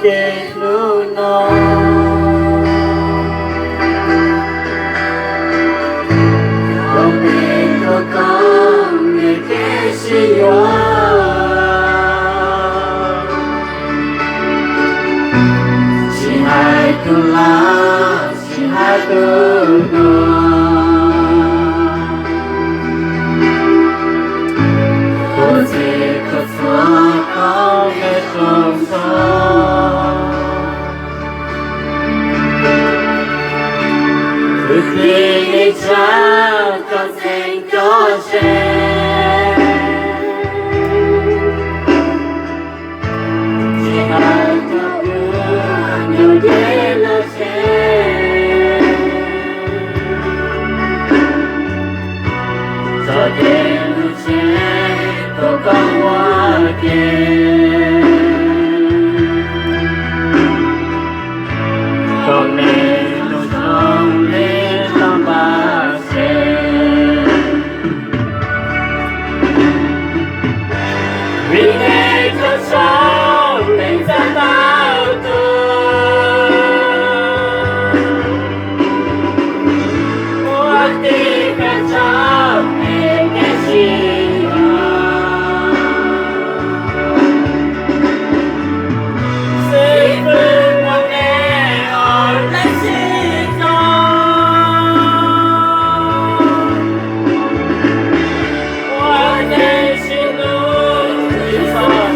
Ces hnub no koj me, koj koj me kev sib yuav, tsis hais tus laus tsis hais tus hluas, kuv txiv koj txhua koj me rooj tog. Kwv tij neej tsa cov txheeb cov ze, tsis hais cov kwv nyuam deb los ze, txog ces lub tsheb tuaj koj ua ke, koj me lub zoo li los npaj se, vim nej cov tshauj pheej txawj tau tus, ua tib koj tshauj pheej kev sib yuav, xib fwb muaj nej ua dab tsi tso, ua tib si lub tsis txhob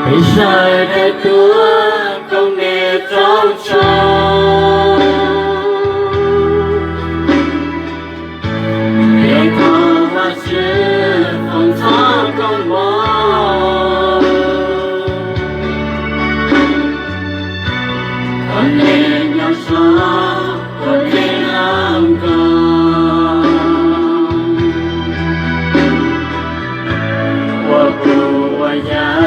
Peb sawv daws tuav koom niam rau tshauv, peb thov Vajtswv foom txhawb koob hmoov, kom nej nyob zoo ua neej loj nkoos, ua kuv ua yawg